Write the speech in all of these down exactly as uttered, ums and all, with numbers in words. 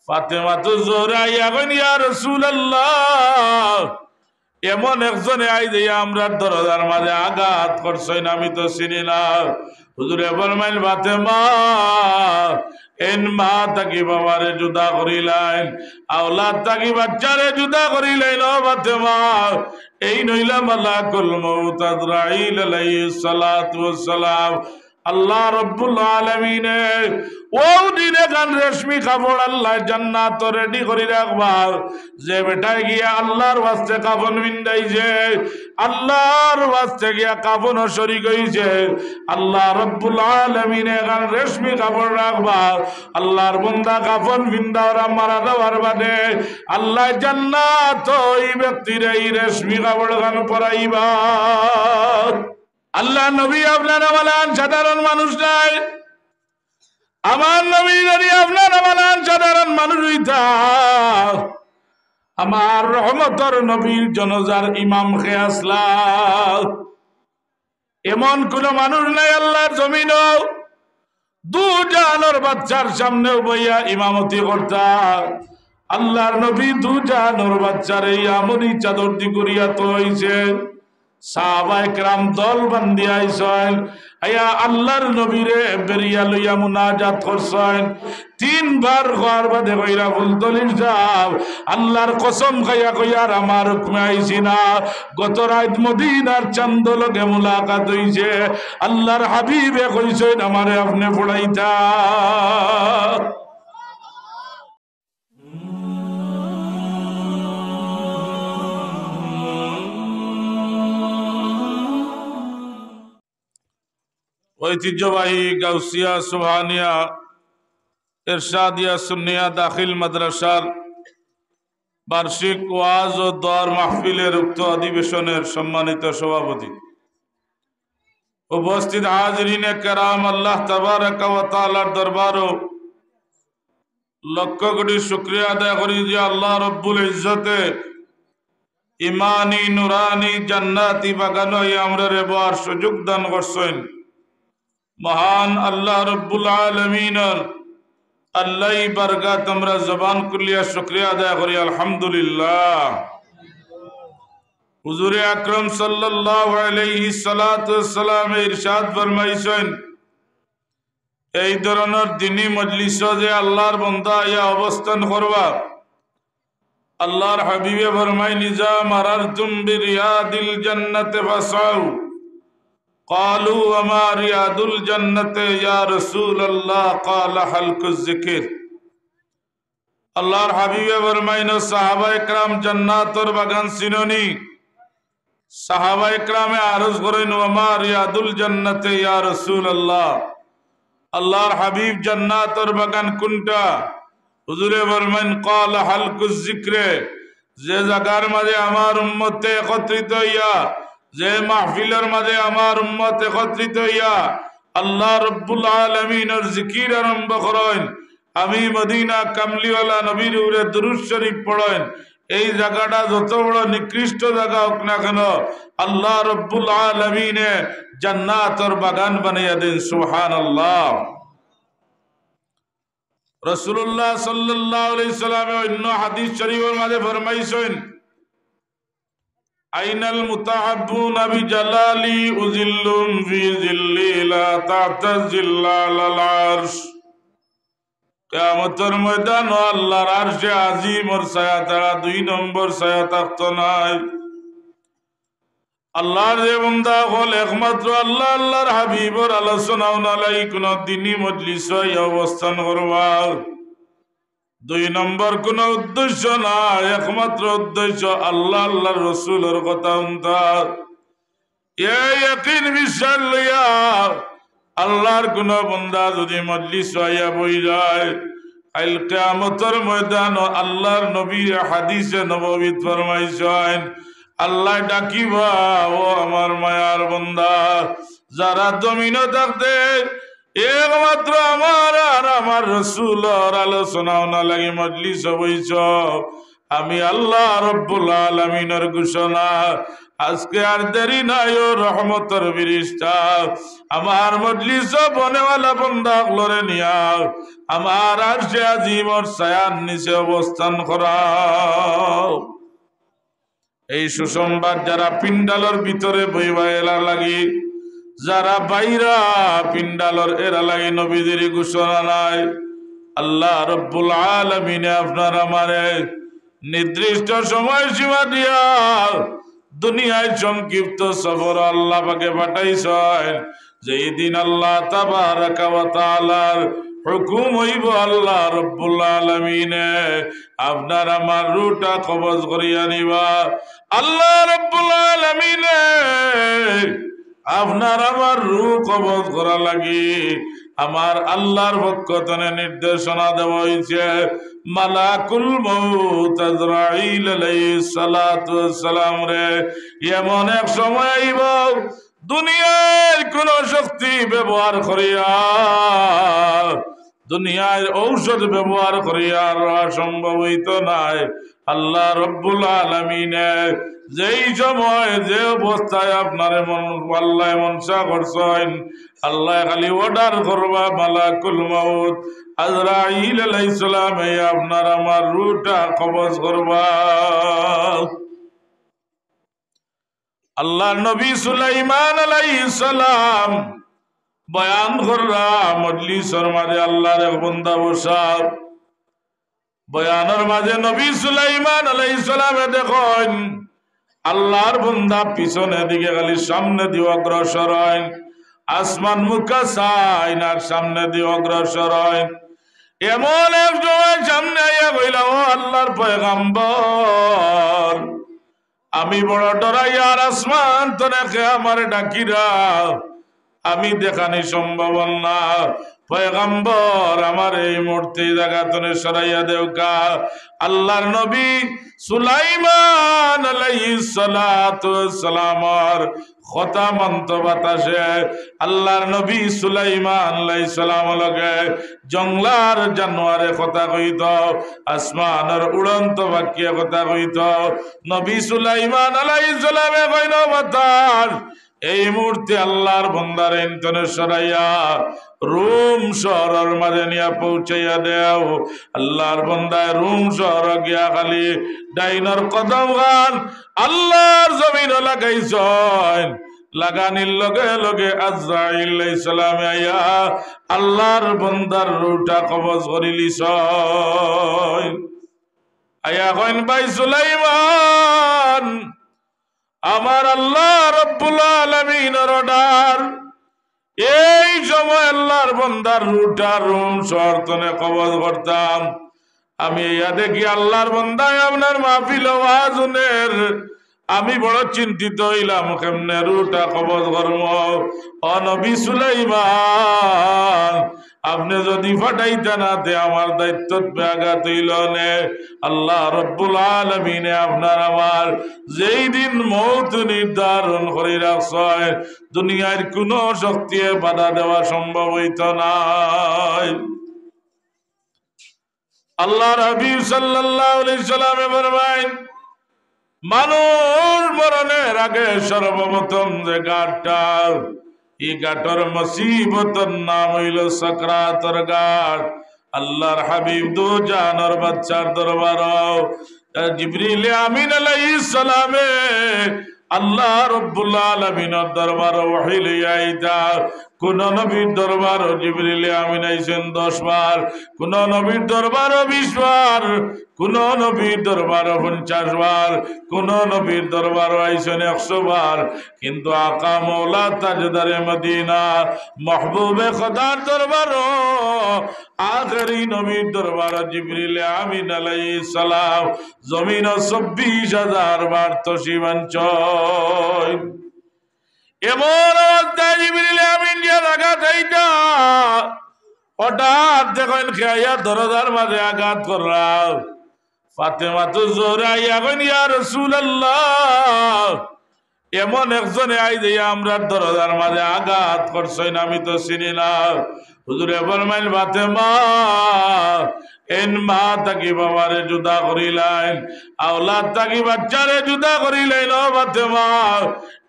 ফাতেমাতু জোহরা আইয়া কইন, "ইয়া রাসূলুল্লাহ, এমন একজনে আইজ আইয়া আমরার দরজার মাঝে আঘাত করছইন, আমি তো চিনি না।" হুজুরে ফরমাইন, "ফাতেমা, এইন মা থাকি বাবারে জুদা করিলাইন, আওলাদ থাকি বাচ্চারে জুদা করিলাইন, ও ফাতেমা, এইন অইলা মালাকুল মউত আজরাইল আলাইহিস সালাতু ওয়াস সালাম।" আল্লাহ রব্বুল আলামিনে অউ দিন এখান রেশমি কাপড় আল্লায় জান্নাতো ready করি রাখবা। যে বেটায় গিয়া আল্লাহর ওয়াস্তে কাফন পিন্দাইছে, আল্লাহর ওয়াস্তে গিয়া কাফনও শরিক অইছে, আল্লাহ রব্বুল আলামিনে এখান রেশমি কাপড় রাখবা। আল্লাহর বন্দা কাফন পিন্দা ওরা মারা যাওয়ার বাদে আল্লায় জান্নাতো ই ব্যক্তিরে ই রেশমি কাপড় খান পরাইবা। আল্লাহর নবী আপনারা বালান সাধারণ মানুষ নায়। আমার নবী যদি আপনারা বালান সাধারণ মানুষ অইতা, আমার রহমতর নবীর জনাজার ইমাম কে আছলা? এমন কুনু মানুষ নাই আল্লাহর জমিনো দুজাহানর বাদশার সামনেও বইয়া ইমামতি করতা। আল্লাহর নবী দুজাহানর বাদশারে ইয়ামনি চাদর দি ঘুরিয়া থইছে। সাহাবায়ে কেরাম দল বান্ধিয়া আইছইন, আইয়া আল্লাহর নবীরে বেড়িয়া লইয়া মুনাজাত করছইন। তিনবার কওয়ার বাদে কইরা, "ফুলতলির সাব, আল্লাহর কসম খাইয়া কইয়ার আমার হুকুমে আইছি না। গত রাইত মদিনার চান্দর লগে মুলাকাত অইছে, আল্লাহর হাবিবে কইছইন আমারে আপনে পড়াইতা।" ঐতিহ্যবাহী গাউসিয়া সুবহানিয়া এরশাদিয়া সুন্নিয়া দাখিল মাদ্রাসার বার্ষিক ওয়াজ ও দোয়ার মাহফিলের উক্ত অধিবেশনের সম্মানিত সভাপতি, উপস্থিত হাজিরিনে কেরাম, আল্লাহ তাবারাকা ওয়া তাআলার দরবারো লক্ষ কোটি শুকরিয়া আদায় করি যে আল্লাহ রব্বুল ইজ্জতে ইমানি নুরানি জান্নাতি বাগানো আমরারে বওয়ার সুযোগ দান করছইন। মহান আল্লাহ রব্বুল আলামিনর আল্লাহ বারগাত আমরা জবান খুলিয়া শুকরিয়া আদায় করি, আলহামদুলিল্লাহ। হুজুরে আকরাম সাল্লাল্লাহু আলাইহি সালাতু ওয়াসসালামে ইরশাদ ফরমাইছইন, এই ধরনর দিনী মজলিসো যে আল্লাহর বন্দা আইয়া অবস্থান করবা, আল্লাহর হাবিবে ফরমাইন, "ইজা মারারতুম বিরিয়াদিল জান্নাতে ফাসাউ।" ক্বালু, "ওয়া মা রিয়াদুল জান্নাতে ইয়া রাসূলুল্লাহ?" ক্বালা, "হালকুজ যিকির।" আল্লাহর হাবিবে ফরমাইন, "ও সাহাবায়ে কেরাম, জান্নাতর বাগান চিননি?" সাহাবায়ে কেরামে আরজ করইন, "ওয়া মা রিয়াদুল জান্নাতে ইয়া রাসূলুল্লাহ?" আল্লাহর হাবিব, জান্নাতর বাগান কুনটা? হুজুরে ফরমাইন, "ক্বালা হালকুজ যিকরে।" যে জাগার মাঝে আমার উম্মতে একত্রিত অইয়া, যে মাহফিলর মাঝে আমার উম্মত একত্রিত অইয়া আল্লাহ রব্বুল আলামিনর জিকির আরম্ভ করইন, আমি মদিনা কামলিওয়ালা নবীর উপরে দুরূদ শরীফ পড়ইন, এই জাগাটা যত বড় নিকৃষ্ট জাগা হোক না কেন, আল্লাহ রব্বুল আলামিনে জান্নাতর বাগান বানাইয়া দেন। সুবহানাল্লাহ। রাসূলুল্লাহ সাল্লাল্লাহু আলাইহি সাল্লামে অন্য হাদিস শরীফর মাঝে ফরমাইছইন, "আইনাল মুতাহাব্বুনা বিজালালি উযিল্লুহুম ফি যিল্লি লা তাহতা যিল্লাল আরশ।" কিয়ামতর ময়দানো আল্লাহর আরশে আজিমর ছায়া ছাড়া দুই নম্বর ছায়া থাকতো নায়। আল্লাহর যে বন্দা অকল একমাত্র আল্লাহ, আল্লাহর হাবিবর আলোচনা হুনার লাগি কুনু দিনী মজলিসো আইয়া অবস্থান করবা। দুই নম্বর কুনু উদ্দেশ্য না, একমাত্র উদ্দেশ্য আল্লাহ, আল্লাহর রসুলর কথা হুনতা। এই ইয়াকিন বিশ্বাস লইয়া আল্লাহর কুনু বন্দা যুদি মজলিসো আইয়া বই যায়, কাইল কিয়ামতর ময়দানো আল্লাহর নবীয়ে হাদিসে নববীত ফরমাইছইন, আল্লায় ডাকিবা, "ও আমার মায়ার বন্দা, যারা জমিনো থাকতে একমাত্র আমার আর আমার রসুলর আলোচনা হুনার লাগি মজলিসো বইছো, আমি আল্লাহ রব্বুল আলামিনর ঘোষণা, আজকে আর দেরি নাই, ও রহমতর ফিরিস্তা, আমার মজলিসো বনেওয়ালা বন্দা অকলরে নিয়া আমার আরশে আজিমর ছায়ার নিচে অবস্থান করাও। এই সুসংবাদ যারা পিন্ডালর ভিতরে বইবা এরার লাগি, যারা বাইরা পিন্ডালর এরার লাগি নবীজির ঘোষণা নাই। আল্লাহ রব্বুল আলামিনে আপনার আমারে নির্দিষ্ট সময়সীমা দিয়া দুনিয়ার সংক্ষিপ্ত সফর আল্লাহ পাকে পাঠাইছইন। যেই দিন আল্লাহ তাবারাকা ওয়া তাআলার হুকুম অইবো, আল্লাহ রব্বুল আলামিনে আপনার আমার রুহটা কবজ করিয়া নিবা। আল্লাহ রব্বুল আলামিনে আপনার আমার রুহ কবজ করার লাগি আমার আল্লাহর পক্ষ তনে নির্দেশনা দেওয়া অইছে। মালাকুল মউত আজরাইল আলাইহিস সালাতু ওয়াস সালামরে এমন এক সময় আইবো, দুনিয়ার কুনু শক্তি ব্যবহার করিয়া, দুনিয়ার ঔষধ ব্যবহার করিয়া আর অসম্ভব অইতো নায়। আল্লাহ রব্বুল আলামিনে যেই সময় যে অবস্থায় আপনারে মন, আল্লাহ মনশা করছইন, আল্লাহ খালি অর্ডার করবা, মালাকুল মউত আজরাইল আলাইহিস সালামে আপনার আমার রুহটা কবজ করবা। আল্লাহর নবী সুলাইমান আলাইহিস সালাম বয়ান কররা মজলিসর মাঝে আল্লাহর এক বন্দা বসা। বয়ানর মাঝে নবী সুলাইমান আলাইহিস সালামে দেখইন আল্লাহর বন্দা পিছনে দিকে খালি সামনে দি অগ্রসর অইন, আসমান মুখা চাইন আর সামনে দি অগ্রসর অইন। এমন এক সময় সামনে আইয়া কইলা, "ও আল্লাহর পয়গাম্বর, আমি বড় ডরাইয়ার, আসমান তনে কে আমারে ডাকিরা, আমি দেখানি সম্ভব না। পয়গাম্বর, আমারে এই মুহূর্তে এই জাগা তনে সরাইয়া দেউকা।" আল্লাহর নবী সুলাইমান আলাইহিস সালাতু ওয়াস সালামর কথা মানতো বাতাসে। আল্লাহর নবী সুলাইমান আলাইহিস সালাম লগে জংলার জানোয়ারে কথা কইতো, আসমানর উড়ন্ত পাখিয়ে কথা কইতো। নবী সুলাইমান আলাইহিস সালামে কইন, "বাতাস, এই মুহূর্তে আল্লাহর বন্দারে ইন তনে সরাইয়া রুম শহরর মাঝে নিয়া পৌঁছাইয়া দেও।" আল্লাহর বন্দায় রুম শহর গিয়া খালি ডাইনর কদম খান আল্লাহর জমিনো লাগাইছইন। লাগানির লগে লগে আজরাইল আলাইহিস সালামে আইয়া আল্লাহর বন্দার রুহটা কবজ করিলিছইন। আইয়া কইন, "ভাই সুলাইমান, আমার আল্লাহ রব্বুল আলামিনর অর্ডার, এই সময় আল্লাহর বন্দার রুহটা রুম শহর তনে কবজ করতাম। আমি ইয়া দেখি আল্লাহর বন্দায় আপনার মাহফিলো ওয়াজ হুনের, আমি বড় চিন্তিত অইলাম, কেমনে রুহটা কবজ করমু। ও নবী সুলাইমান, আপনে যুদি পাঠাইতা না, তে আমার দায়িত্বত ব্যাঘাত অইলো নে।" আল্লাহ রব্বুল আলামিনে আপনার আমার যেই দিন মউত নির্ধারণ করি রাখছইন, দুনিয়ার কুনু শক্তিয়ে বাধা দেওয়া সম্ভব অইতো নায়। আল্লাহর হাবিব সাল্লাল্লাহু আলাইহি সাল্লামে ফরমাইন, মানুষ মরণের আগে সর্বপ্রথম যে ঘাটটা, এই ঘাটর মুসিবতর নাম অইলো সাকরাতর ঘাট। আল্লাহর হাবিব দু জাহানর বাদশার দরবারো জিবরিল আমিন আলাইহিস সালামে আল্লাহ রব্বুল আলামিনর দরবারো ওহী লইয়া আইতা। কুনু নবীর দরবারো জিবরিল আমিন আইছইন দশ বার, কুনু নবীর দরবারো বিশ বার, কুনু নবীর দরবারো পঞ্চাশ বার, কুনু নবীর দরবারো আইছইন একশো বার। কিন্তু আকা মৌলা তাজদারে মদিনা, মাহবুবে খোদার দরবারো, আখেরি নবীর দরবারো জিবরিল আমিন আলাইহিস সালাম জমিনো চব্বিশ হাজার বার তশরিফ আনছইন। এমন অবস্থায় জিবরিল আমিন যে জাগাত আইতা, হঠাৎ দেখইন কে আইয়া দরজার মাঝে আঘাত কররা। ফাতেমাতুজ জোহরা আইয়া কইন, "ইয়া রাসূলুল্লাহ, এমন একজনে আইজ আইয়া আমরার দরজার মাঝে আঘাত করছইন, আমি তো চিনি না।" হুজুরে ফরমাইন, "ফাতেমা, এইন মা থাকি বাবারে জুদা করিলাইন, আওলাদ থাকি বাচ্চারে জুদা করিলাইন, ও ফাতেমা,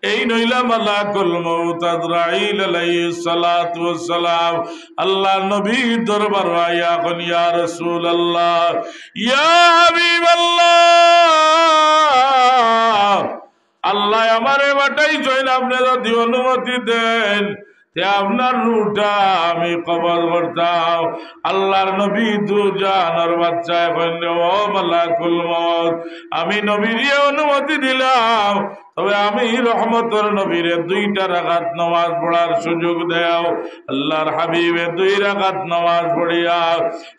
এইন অইলা মালাকুল মউত আজরাইল আলাইহিস সালাতু ওয়াস সালাম।" আল্লাহর নবীর দরবারো আইয়া কইন, "ইয়া রাসূলুল্লাহ, ইয়া হাবিবাল্লাহ, আল্লায় আমারে পাঠাইছইন, আপনে যুদি অনুমতি দেইন, তে আপনার রুহটা আমি কবজ করতাম।" আল্লাহর নবী দুজাহানর বাদশায় কইন, "ও মালাকুল মউত, আমি নবীজিয়ে অনুমতি দিলাম, তবে আমি রহমতর নবীরে দুইটা রাকাত নামাজ পড়ার সুযোগ দেও।" আল্লাহর হাবিবে দুই রাকাত নামাজ পড়িয়া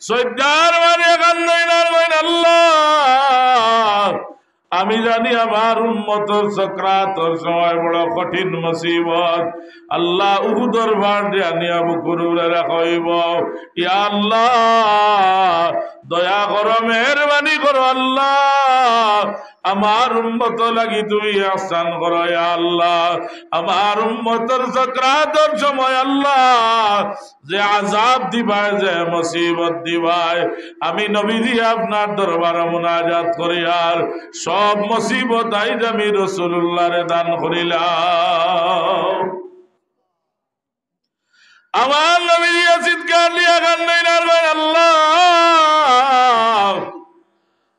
সইজ্জার মাঝে কান্দইন আর কইন, "আল্লাহ, আমি জানি আমার উম্মতর সকরাতর সময় বড় কঠিন মুসিবত। আল্লাহ, উহুদর পাহাড় জানি আবু কুরুরে রাখা অইবো। ইয়া আল্লাহ, দয়া করো, মেহেরবানি করো আল্লাহ, আমার উম্মতর লাগি তুমি ইহসান করো ইয়া আল্লাহ। আমার উম্মতর সকরাতর সময় আল্লাহ, যে আযাব দিবায়, যে মুসিবত দিবায়, আমি নবীজি আপনার দরবারো মুনাজাত করিয়ার সব মুসিবত আইজ আমি রাসূলুল্লাহরে দান করিলাম।" আমার নবীজিয়ে চিৎকার দিয়া কান্দইন আর কইন, "আল্লাহ,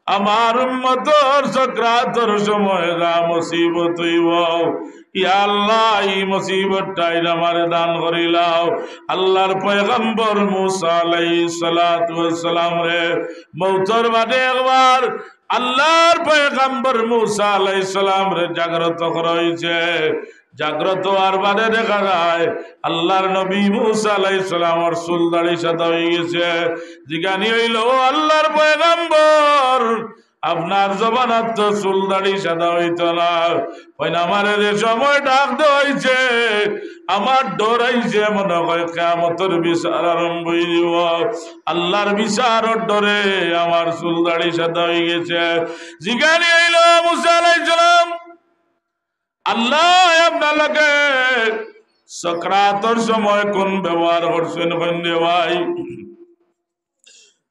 আমার উম্মতর সকরাতর সময় যা মুসিবত অইবো, ইয়া আল্লাহ, ই মুসিবতটা আইজ আমারে দান করিলাও।" আল্লাহর পয়গম্বর মুসা আলাইহিস সালাতু ওয়াস সালামরে মউতর বাদে একবার আল্লাহর পয়গম্বর মুসা আলাইহিস সালামরে জাগ্রত করা অইছে। জাগ্রত অওয়ার বাদে দেখা যায় আল্লাহর নবী মুসা আলাইহিস সালামর চুল দাড়ি সাদা অইগেছে। জিগানি অইলো, "ও আল্লাহর পয়গম্বর, আপনার জমানাত তো চুল দাড়ি সাদা অইতো না।" কইন, "আমারে যে সময় ডাক দেওয়া অইছে, আমার ডর অইছে, মনে হয় কিয়ামতর বিচার আরম্ভ অইযিবো। আল্লাহর বিচারর ডরে আমার চুল দাড়ি সাদা অইগেছে।" জিগানি অইলো, "মুসা আলাইহিস সালাম, আল্লায় আপনার লগে সকরাতর সময় কুন ব্যবহার করছইন?" কইন, "রে ভাই,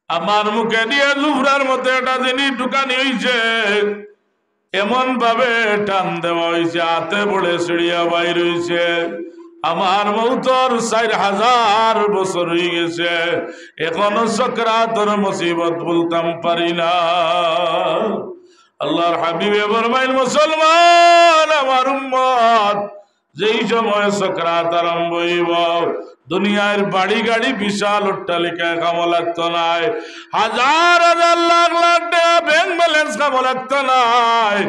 আমার মুখে দিয়া জুফরার মতো একটা জিনিস ঢুকানি অইছে, এমন ভাবে টান দেওয়া অইছে, আতে পড়ে ছিড়িয়া বাইর অইছে। আমার মউতর চাইর হাজার বছর অইগেছে, এখনো সকরাতর মুসিবত ভুলতাম পারি না।" আল্লাহর হাবিবে ফরমাইন, "মুসলমান, আমার উম্মত, যেই সময় সকরাত আরম্ভ অইবো, দুনিয়ার বাড়ি গাড়ি বিশাল অট্টালিকায় কামো লাগতো নায়, হাজার হাজার লাখ লাখ টেকা ব্যাংক ব্যালেন্স কামো লাগতো নায়,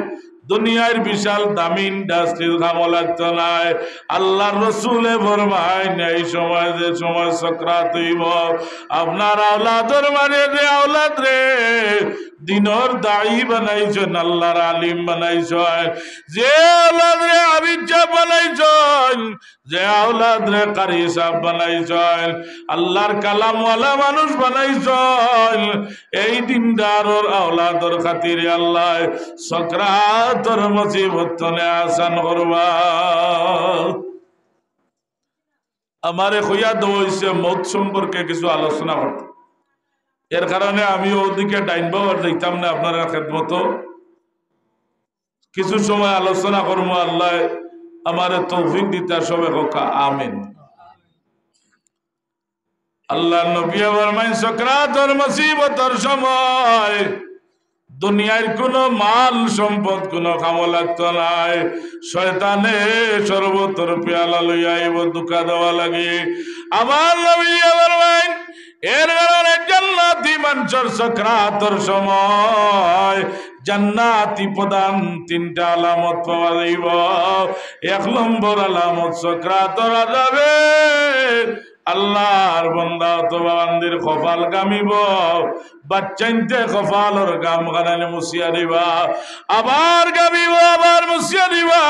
দুনিয়ার বিশাল দামি ইন্ডাস্ট্রির কামো লাগতো নায়।" আল্লাহর রসুলে ফরমাইন, এই সময় যে সময় সকরাত অইবো, আপনার আওলাদর মাঝে যে আওলাদরে দিনর দায়ী বানাইছইন, আল্লাহর আলিম বানাইছইন, যে আওলাদরে হাফিজ সাব বানাইছইন, যে আওলাদরে কারি সাব বানাইছইন, আল্লাহর কালামওয়ালা মানুষ বানাইছইন, এই দিনদারর আওলাদর খাতিরে আল্লায় সকরাতর মুসিবত তনে আসান করবা। আমারে কইয়া দেওয়া অইছে মউত সম্পর্কে কিছু আলোচনা করতে, এর কারণে আমি ওদিকে ডাইন বাবার যাইতাম না, আপনারার খেদমতো কিছু সময় আলোচনা করমু। আল্লায় আমারে তৌফিক দিতা, সবে কউক্কা আমিন। আল্লাহর নবী ফরমাইন, সকরাতর মুসিবতর সময় দুনিয়ার কুনু মাল সম্পদ কুনু কামো লাগতো নায়। শয়তানে শরবতর পেয়ালা লইয়া আইবো ধোঁকা দেওয়া লাগি। আমার নবী ফরমাইন, এর কারণে জান্নাতি মানষর সকরাতর সময় জান্নাতি প্রধান তিনটা আলামত পাওয়া যাইবো। এক নম্বর আলামত, সকরাতর আযাবে আল্লাহর বন্দা অথবা বান্দির কপাল ঘামিবো, বাচ্চাইন্তে কপালর ঘাম খানানি মুছিয়া দিবা, আবার ঘামিবো, আবার মুছিয়া দিবা।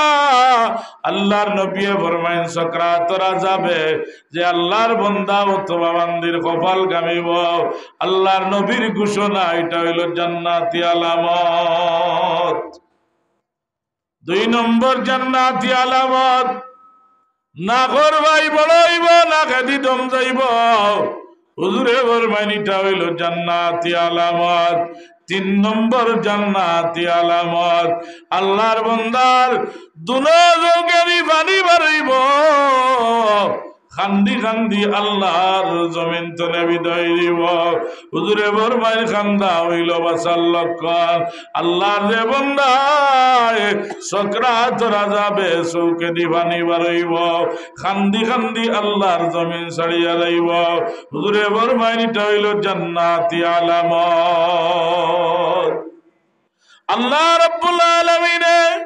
আল্লাহর নবীয়ে ফরমাইন, সকরাতর আযাবে যে আল্লাহর বন্দা অথবা বান্দির কপাল ঘামিবো, আল্লাহর নবীর ঘোষণা, ইটা অইলো জান্নাতি আলামত। দুই নম্বর জান্নাতি আলামত, নাকর বায় বড় অইবো, নাকেদি দম যাইবো। হুজুরে ফরমাইন, ইটা অইলো জান্নাতি আলামত। তিন নম্বর জান্নাতি আলামত, আল্লার বন্দার দুনো চউখেদি পানি বারইবো, কান্দি কান্দি আল্লার জমিন তনে বিদায় দিবো। হুজুরে ফরমাইন, কান্দা অইলো বাঁচার লক্ষণ। আল্লার যে বন্দায় সকরাতর আজাবে চউখেদি পানি বারইবো, কান্দি কান্দি আল্লার জমিন ছাড়িয়া যাইবো। হুজুরে ফরমাইন, ইটা অইলো জান্নাতি আলামত। আল্লাহ রাব্বুল আলামিনে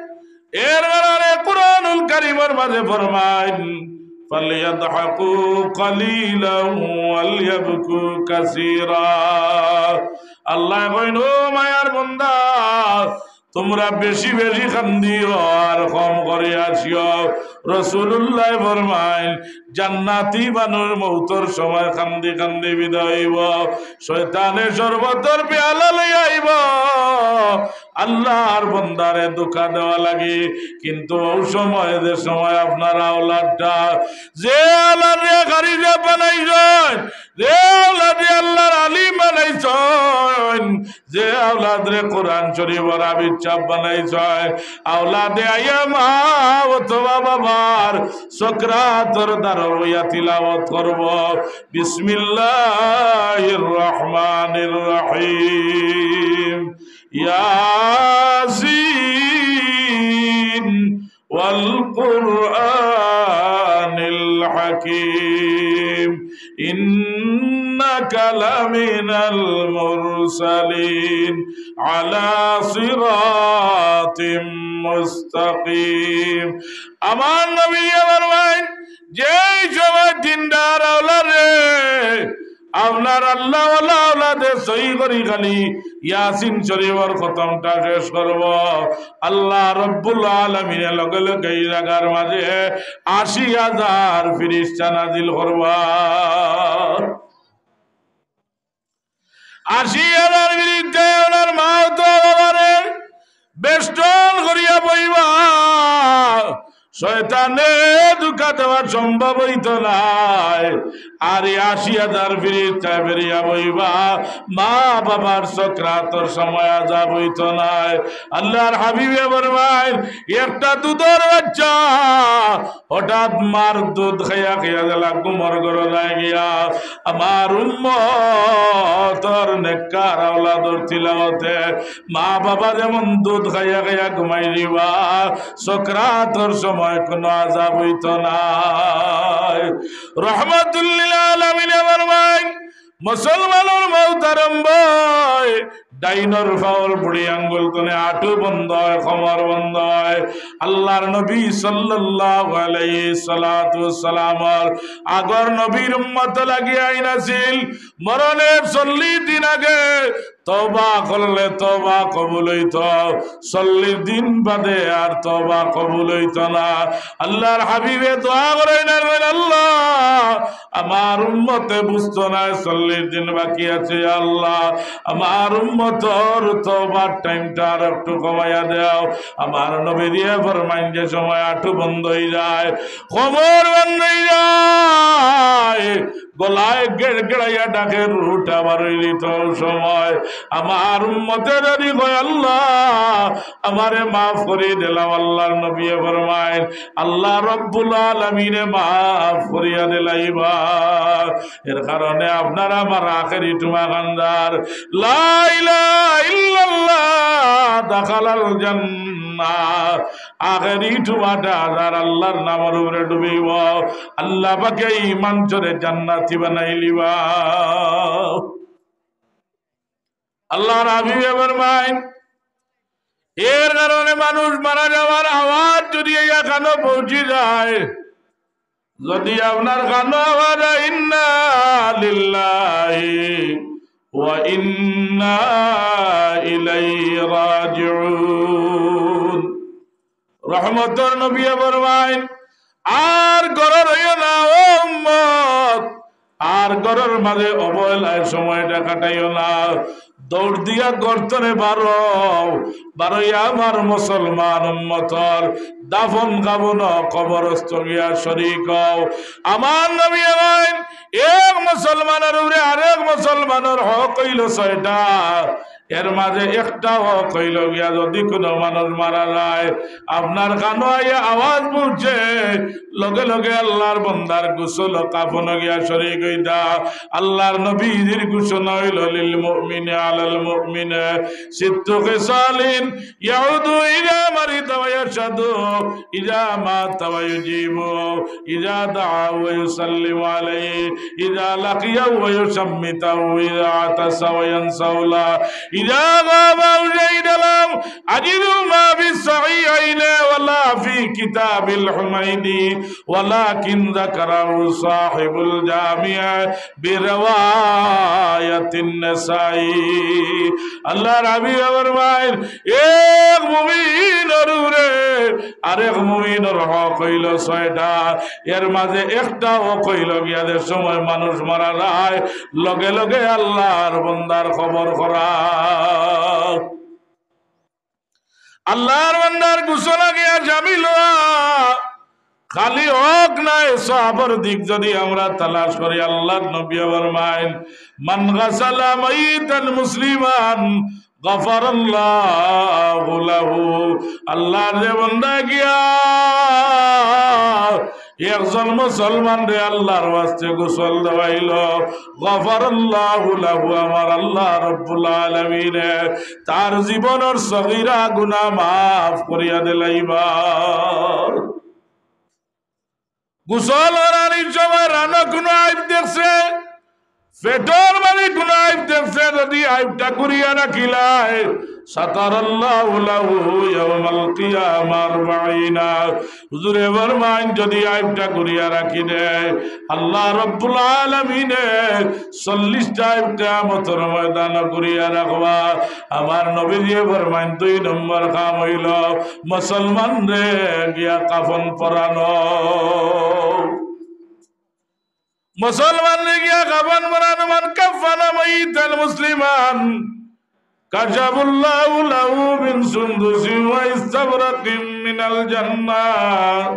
এর কারণে কুরআনুল কারীমর মাঝে ফরমাইন, "ফালইয়াদহাকু কালিলান ওয়ালইয়াবকু কাসীরা।" আল্লায় কইন, "ও মায়ার বন্দা, তুমরা বেশি বেশি কান্দিও আর কম করি হাসিও।" রাসুলুল্লায় ফরমাইন, জান্নাতি মানুষ মউতর সময় কান্দি কান্দি বিদায় অইবো। শয়তানে শরবতর পেয়ালা লইয়া আইবো আল্লার বন্দারে ধোকা দেওয়া লাগি। কিন্তু অউ সময়, যে সময় আপনার আওলাদটা, যে আওলাদরে কারি সাব বানাইছইন, যে আওলাদরে আল্লার আলিম বানাইছইন, যে আওলাদরে কোরআন শরীফর হাফিজ সাব বানাইছইন, আওলাদে আইয়া মা অথবা বাবার সকরাতর দ্বারো বইয়া তিলাওয়াত করবো, বিসমিল্লাহির রহমানির রহিম, ইয়াসিন, والقرآن الحكيم، إنك لمن المرسلين، على صراط مستقيم। আমার নবী আমার ভাই, যেই সময় দিনদার আওলাদরে আপনার আল্লাহওয়ালা আওলাদে সহি করি খালি ইয়াসিন শরীফর খতমটা শেষ করবো, আল্লাহ রব্বুল আলামিনে লগে লগে ই জাগার মাঝে আশি হাজার ফিরিস্তা নাজিল করবা। আশি হাজার ফিরিস্তায় ওনার মা তো বাবারে বেষ্টন করিয়া বইবা। শয়তানে ধোকা দেওয়া সম্ভব অইতো নায়। আর এই আশি হাজার ফিরিস্তায় বেরিয়া বইবা, মা বাবার সকরাতর সময় আজাব অইতো নায়। আল্লাহর হাবিবে ফরমাইন, একটা দুধর বাচ্চা হঠাৎ মার দুধ খাইয়া খাইয়া গেলা ঘুমর ঘরো যায় গিয়া, আমার উম্মতর নেককার আওলাদর তিলাওয়াতে মা বাবা যেমন দুধ খাইয়া খাইয়া ঘুমাই দিবা, সকরাতর সময় কোনো আজাব অইতো নায়। রহমাতুল্লিল আলামিনে ফরমাইন, মুসলমানর মউত আরম্ভ অয় ডাইনর পাওর বুড়ি আঙ্গুল তনে আটু বন্ধ অয়, কমর বন্ধ অয়। আল্লাহর নবী সাল্লাল্লাহু আলাইহি সালাতু ওয়াসসালামর আগর নবীর উম্মত লাগিয়া আইন আছিল, মরণের চল্লিশ দিন আগে তওবা করলে তওবা কবুল অইতো, চল্লিশ দিন বাদে আর তওবা কবুল অইতো না। আল্লাহর হাবিবে দোয়া করইন আর কইন, আল্লাহ, আমার উম্মতে বুঝতো নায় চল্লিশ দিন বাকি আছে, ইয়া আল্লাহ, আমার উম্মতর তওবার টাইমটা আর একটু কমাইয়া দেও। আমার নবীজিয়ে ফরমাইন, যে সময় আটু বন্ধ অই যায়, কমর বন্ধ অই যায়, গলায় গেড়গেড়াইয়া ডাকের রুহটা বার অই দিত সময়, আমার উম্মতে যদি কয়, আল্লাহ, আমারে মাফ করি দিলাও, আল্লাহর নবীয়ে ফরমাইন, আল্লাহ রব্বুল আলামিনে মাফ করিয়া দিলাইবা। এর কারণে আপনার আমার আখেরি টুমা কান্দার, লা ইলাহা ইল্লাল্লাহ, দাখালাল জান্নাহ। আখেরি টুমাটা যার আল্লাহর নামর উপরে ডুবিব, আল্লাহ পাকে ইমান চরে জান্নাতি বানাইলিবা। আল্লাহর হাবিবে ফরমাইন, এর কারণে মানুষ মারা যাওয়ার আওয়াজ যদি এই কানো পৌঁছি যায়, যদি আপনার কানো আওয়াজ হয়, ইন্না লিল্লাহি ওয়া ইন্না ইলাইহি রাজিউন, রহমতর নবী ফরমাইন, আর ঘরো রইও না, ও উম্মত, আর ঘরর মাঝে অবহেলায় সময়টা কাটাইও না। দৌড় দিয়া ঘর তনে বারও, বারইয়া আমার মুসলমান উম্মতর দাফন কাফন, কবরস্থ গিয়া শরিক অও। আমার নবী কইন, এক মুসলমানর উপরে আরেক মুসলমানর হক অইলো ছয়টা, এর মাঝে একটা হক অইলো গিয়া, যদি কুনু মানুষ মারা যায়, আপনার কানো আইয়া আওয়াজ পৌঁছে, লগে লগে আল্লার বন্দার গোসল কাফন গিয়া শরিক অইতা। আল্লার নবীজির ঘোষণা অইলো, লিল মুমিনি আলাল মুমিনি সিত্তু খিসালিন, ইয়াউদু ইযা মারিদা ওয়া ইয়াশহাদু ইযা মাতা ওয়া ইউজিবু ইযা দাআ ওয়া ইউসাল্লিমু আলাইহি ইযা লাকিয়াহু ওয়া ইউশাম্মিতাহু ইযা আতাসা ওয়া ইয়ানসাহুল্লাহ ইযা গাবা ওয়া শাহিদা লাহু। আজিদু মা ফিস সাহিহাইনি ওয়ালা ফি কিতাবিল হুমাইদি ওয়ালাকিন যাকারাহু সাহিবুল জামিআ বিরিওয়ায়াতিন নাসাই। আল্লার হাবিবে ফরমাইন, এক মুমিনর উপরে আরেক মুমিনর হক অইলো ছয়টা, এর মাঝে একটা হক অইলো গিয়া যে সময় মানুষ মারা যায়, লগে লগে আল্লার বন্দার কবর খরা। আল্লার বন্দার গোসল গিয়া শামিল অওয়া। খালি হক নায়, সওয়াবর দিক যদি আমরা তালাশ করি, আল্লার নবী ফরমাইন, মান গাসালা মাইতান মুসলিমান গাফারাল্লাহু লাহু। আল্লার যে বন্দা গিয়া একজন মুসলমানরে আল্লার ওয়াস্তে গোসল দেওয়াইলো, গাফারাল্লাহু লাহু, আমার আল্লাহ রাব্বুল আলামিনে তার জীবনর সগীরা গুনা মাফ করিয়া দিলাইবা। গোসল করানির সময় রানো কুনু আইব দেখছে, পেটর মাঝে কুনু আইব দেখছে, যদি আইবটা করিয়া রাখিলায়, সাতারাল্লাহু লাহু ইয়াউমাল কিয়ামা আরবাঈনা। হুজুরে ফরমাইন, যদি আইবটা করিয়া রাখি দেয়, আল্লাহ রাব্বুল আলামিনে চল্লিশটা আইব কিয়ামতর ময়দানো করিয়া রাখবা। আমার নবীজিয়ে ফরমাইন, দুই নম্বর কাম অইলো মুসলমানরে গিয়া কাফন পরানো। মুসলমানরে গিয়া কাফন পরানো। মান কাফফানা মাইতান মুসলিমান কাশাফাল্লাহু লাহু মিন সুন্দুসিন ওয়া ইস্তাবরাকিন মিনাল জান্নাহ।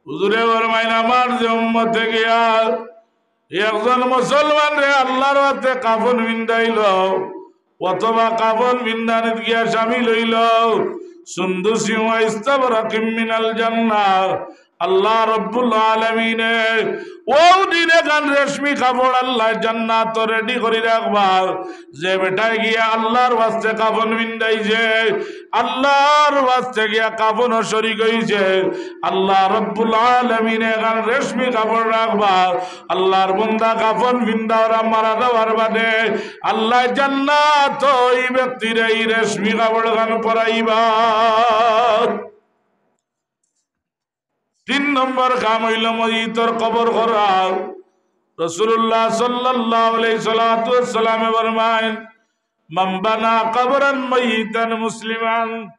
হুজুরে ফরমাইন, আমার যে উম্মতে গিয়া একজন মুসলমানরে আল্লার ওয়াস্তে কাফন পিন্দাইলো, অথবা কাফন পিন্দানিত গিয়া শামিল অইলো, সুন্দুসি ওয়া ইস্তাবরাকিম মিনাল জান্নাহ, আল্লাহ রাব্বুল আলামিনে অউ দিন এখান রেশমি কাপড় আল্লায় জান্নাতো রেডি করি রাখবা। যে বেটায় গিয়া আল্লার ওয়াস্তে কাফন পিন্দাইছে, আল্লার ওয়াস্তে গিয়া কাফনো শরিক অইছে, আল্লাহ রাব্বুল আলামিনে এখান রেশমি কাপড় রাখবা। আল্লার বন্দা কাফন পিন্দাওরা মারা যাওয়ার বাদে আল্লায় জান্নাতো ই ব্যক্তিরে ই রেশমি কাপড় খান পরাইবা। তিন নম্বর কাম অইলো মইতর কবর খরা। রাসূলুল্লাহ সাল্লাল্লাহু আলাইহি সালাতু ওয়াসসালামে ফরমাইন, মান বানা কবরান মাইয়িতান মুসলিমান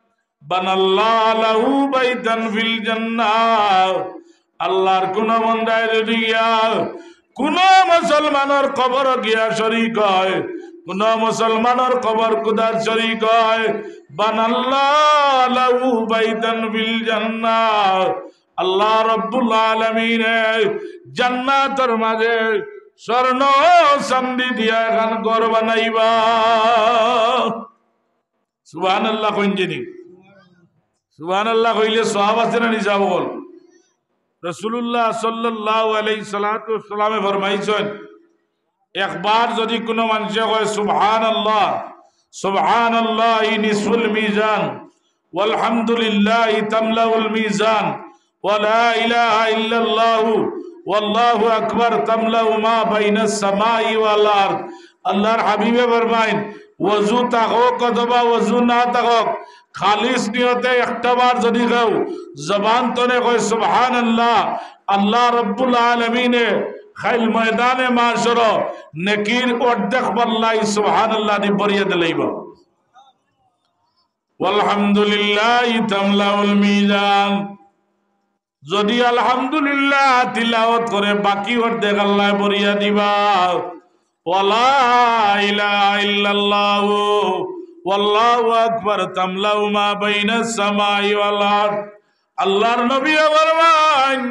বানাল্লাহু লাহু বাইতান ফিল জান্নাহ। আল্লার কুনু বন্দায় যদি গিয়া কুনু মুসলমানর কবরো গিয়া শরিক অয়, কুনু মুসলমানর কবর খুদাত শরিক অয়, বানাল্লাহু লাহু বাইতান ফিল জান্নাহ, আল্লাহ রাব্বুল আলামিনে জান্নাতর মাঝে স্বর্ণ চান্দি দিয়া এখান ঘর বানাইবা। সুবহানাল্লাহ কইন যেনি। সুবহানাল্লাহ কইলে সওয়াব আছে না নি সাব অকল? রাসূলুল্লাহ সাল্লাল্লাহু আলাইহি সালাতু ওয়াসসালামে ফরমাইছইন, একবার যদি কুনু মানষে কয়, "সুবহানাল্লাহ, সুবহানাল্লাহি নিসফুল মিজান, ওয়ালহামদুলিল্লাহি তামলাউল মিজান, ওয়া লা ইলাহা ইল্লাল্লাহু ওয়াল্লাহু আকবার তামলাউ মা বাইনাস সামাই ওয়াল আরদ।" আল্লার হাবিবে ফরমাইন, ওযু থাকউক অথবা ওযু না থাকউক, খালিস নিয়তে একটা বার যদি কেউ জবান তনে কয়, "সুবহানাল্লাহ", আল্লাহ রাব্বুল আলামিনে কাইল ময়দানে মাশরো নেকির অর্ধেক পাল্লাই সুবহানাল্লাহ দি ভরিয়া দিলাইবা। ওয়ালহামদুলিল্লাহি তামলাউল মিজান। যদি আলহামদুলিল্লাহ তিলাওয়াত করে, বাকি অর্ধেক আল্লায় ভরিয়া দিবা। ওয়ালা ইলাহা ইল্লাল্লাহু ওয়াল্লাহু আকবার তামলাউ মা বাইনাস সামাই ওয়াল আরদ। আল্লাহর নবী ফরমাইন,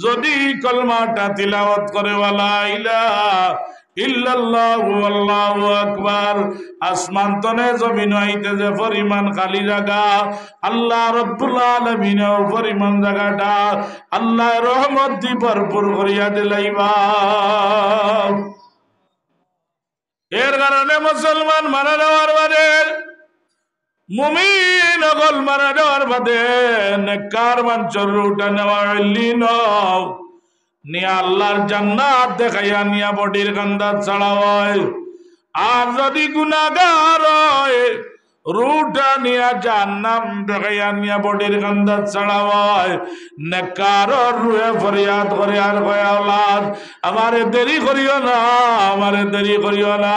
যদি কলমাটা তিলাওয়াত করে, ওয়ালা ইলাহা ইল্লাল্লাহু আল্লাহু আকবার, আসমান তনে জমিন আইতে যে পরিমাণ খালি জাগা, আল্লাহ রব্বুল আলামিনে ও পরিমাণ জাগাটা আল্লাহ রহমত দি ভরপুর করিয়া দিলাইবা। এর কারণে মুসলমান মারা যাওয়ার বাদে, মুমিন অকল মারা যাওয়ার বাদে, নেককার মানষর রুহটা নেওয়া অইলি ন, নিয়া আল্লাহর জান্নাত দেখাইয়া নিয়া বডির কান্দাত ছাড়া অয়। আর যদি গুনাহগার অয়, রুহটা নিয়া জাহান্নাম দেখাইয়া নিয়া বডির কান্দাত ছাড়া অয়। নেককারর রুহে ফরিয়াদ করে আর কয়, আল্লাহ, আমারে দেরি করিও না, আমারে দেরি করিও না,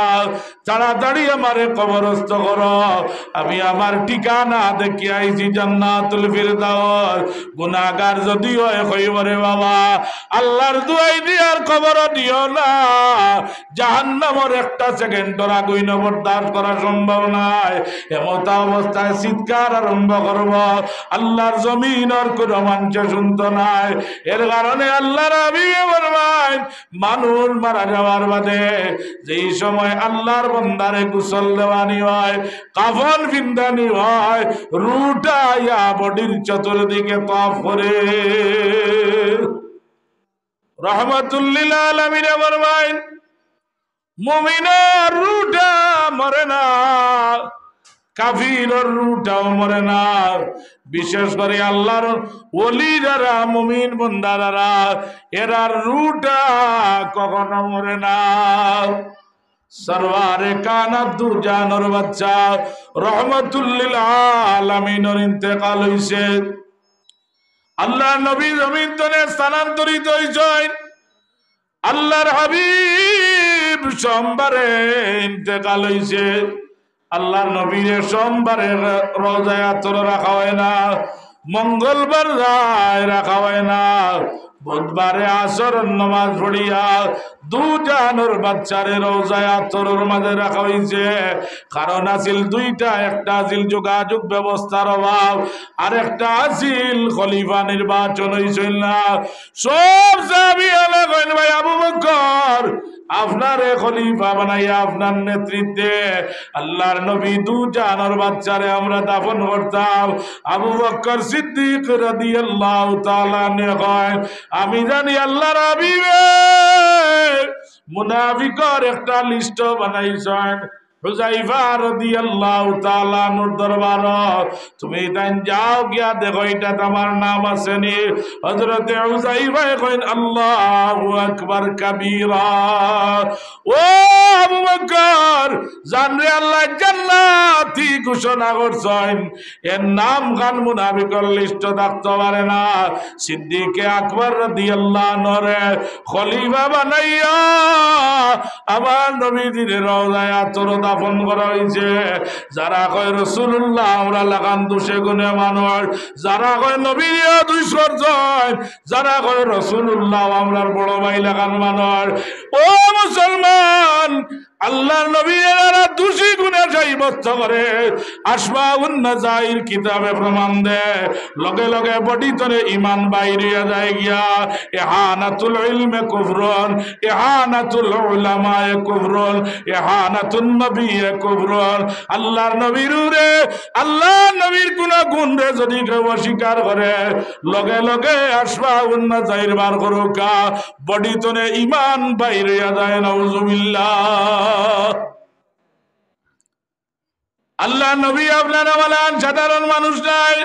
তাড়াতাড়ি আমারে কবরস্থ করো। আমি আমার ঠিকানা দেখিয়া আইছি জান্নাতুল ফিরদাউস। গুনাহগার যদি অয়, কইবো রে বাবা, আল্লাহর দুয়াই দি আর কবরো দিও না। জাহান্নামর একটা সেকেন্ডর আগুইন বরদাস্ত করা সম্ভব নায়। এমতা অবস্থায় চিৎকার আরম্ভ করবো, আল্লাহর জমিনর কুনু মানষে শুনতো নায়। এর কারণে আল্লাহর হাবিবে ফরমাইন, মানুষ মারা যাওয়ার বাদে যেই সময় আল্লাহর বন্দারে গোসল দেওয়ানি অয়, কাফন ফিন্দানি অয়, রুহটা আইয়া বডির চতুর্দিকে তওয়াফ করে। রহমাতুল্লিল আলামিনে ফরমাইন, মুমিনর রুহটা মরে না, কাফিরর রুহটাও মরে না। বিশেষ করি আল্লাহর ওলি যারা, মুমিন বন্দা যারা, এরার রুহটা কখনো মরে না। সরওয়ারে কানাত, দু জাহানর বাদশা, রহমাতুল্লিল আলামিনর ইন্তেকাল অইছে। আল্লাহর নবী জমিন তনে স্থানান্তরিত অইছইন। আল্লাহর হাবিব সোমবারে ইন্তেকাল অইছে। আল্লাহর নবীরে সোমবারে রওজায়ে আতহারো রাখা অয় না, মঙ্গলবার যায় রাখা অয় না। বুধবারে আসরর নমাজ পড়িয়া দু জাহানর বাদশারে রওজায়ে আতহারর মাঝে রাখা অইছে। কারণ আছিল দুইটা, একটা আছিল যোগাযোগ ব্যবস্থার অভাব, আর একটা আছিল খলিফা নির্বাচন অইছিল না। সব সাহাবী অকলে কইন, ভাই আবু বকর, আপনারে খলিফা বানাইয়া আপনার নেতৃত্বে আল্লাহর নবী দু জাহানর বাদশারে আমরা দাফন করতাম। আবু বকর সিদ্দিক রাদিয়াল্লাহু তাআলা আনহু কইন, আমি জানি আল্লাহর হাবিবে মুনাফিকর একটা লিস্ট বানাইছইন। হুযায়ফা রাদিয়াল্লাহু তাআলা আনহুর দরবারো, তুমি তাইন যাও গিয়া দেখো ইটাত আমার নাম আছে নি। হযরতে হুযায়ফায় কইন, আল্লাহু আকবার কাবীরা। ও আবু বকর, যানরে আল্লায় জান্নাতি ঘোষণা করছইন, এর নাম খান মুনাফিকর লিস্টো থাকতো পারে না। সিদ্দিকে আকবর রাদিয়াল্লাহু আনহুরে খলিফা বানাইয়া আমার নবীজিরে রওজায়ে আতহারো দাফন করা অইছে। যারা কয় রাসূলুল্লাহ আমরার লাখান দোষে গুণে মানুষ, যারা কয় নবীরেও দুষ করছইন, যারা কয় রাসূলুল্লাহ আমরার বড় ভাই লাখান মানুষ। ও মুসলমান, আল্লাহর নবী এরারে দোষী গুণে সাব্যস্ত করে। আশফাউন নাজাইর কিতাবে প্রমাণ দেয়, লগে লগে বডি তনে ইমান বাইর অইয়া যায় গিয়া। ইহানাতুল ইলমে কুফরুন, ইহানাতুল উলামায়ে কুফরুন, ইহানাতুন নবিয়ে কুফরুন। আল্লাহর নবীর উপরে, আল্লাহর নবীর কুনু গুণরে যদি কেউ অস্বীকার করে, লগে লগে আশফাউন নাজাইর বার করউক্কা, বডি তনে ইমান বাইর অইয়া যায়, নাউজুবিল্লাহ। আল্লাহর নবী আপনার আমার লাখান সাধারণ মানুষ নায়।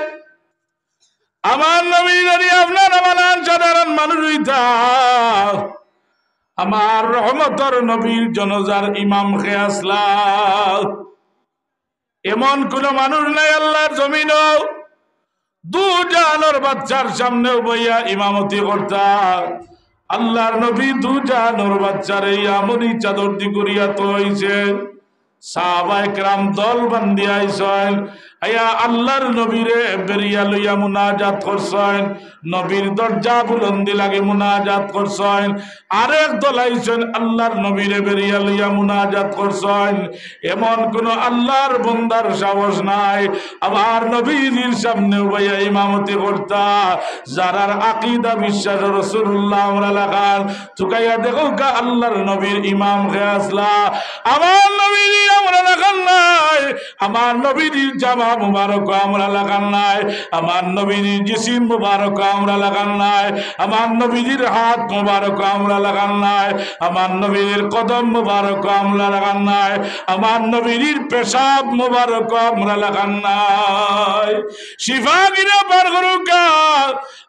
আমার নবী যদি আপনার আমার লাখান সাধারণ মানুষ অইতা, আমার রহমতর নবীর জানাজার ইমাম কে আছলা? এমন কুনু মানুষ নাই আল্লাহর জমিনো দু জাহানর বাদশার সামনেও বইয়া ইমামতি করতা। আল্লাহর নবী দু জাহানর বাদশারে ইয়ামনি চাদর দি করিয়া থইছে। সাহাবায়ে কেরাম দল বান্ধিয়া আইছইন। আইয়া আল্লাহর নবীরে বেড়িয়া লইয়া মুনাজাত করছইন, নবীর দরজা বুলন্দি লাগি মুনাজাত করছইন। আরেক দল আইছইন, আল্লাহর নবীরে বেড়িয়া লইয়া মুনাজাত করছইন। এমন কোন আল্লাহর বন্দার সাহস নাই আমার নবীজির সামনে উবাইয়া ইমামতি করতা, যারার আকিদা বিশ্বাস রাসূলুল্লাহ আমরার লাখান। তুকাইয়া দেখউক্কা আল্লাহর নবীর ইমাম কে আছলা। আমার নবীজির আমরার লাখান নাই, আমার নবীজির জামা মুবারক আমরার লাখান নাই, আমার নবীজির জিসিম মুবারক আমরার লাখান নাই, আমার নবীজির হাত মুবারক আমরার লাখান নাই, আমার নবীজির কদম মুবারক আমরার লাখান নাই, আমার নবীজির পেশাব মুবারক আমরার লাখান নাই। শিফা গিরা বার করউক্কা।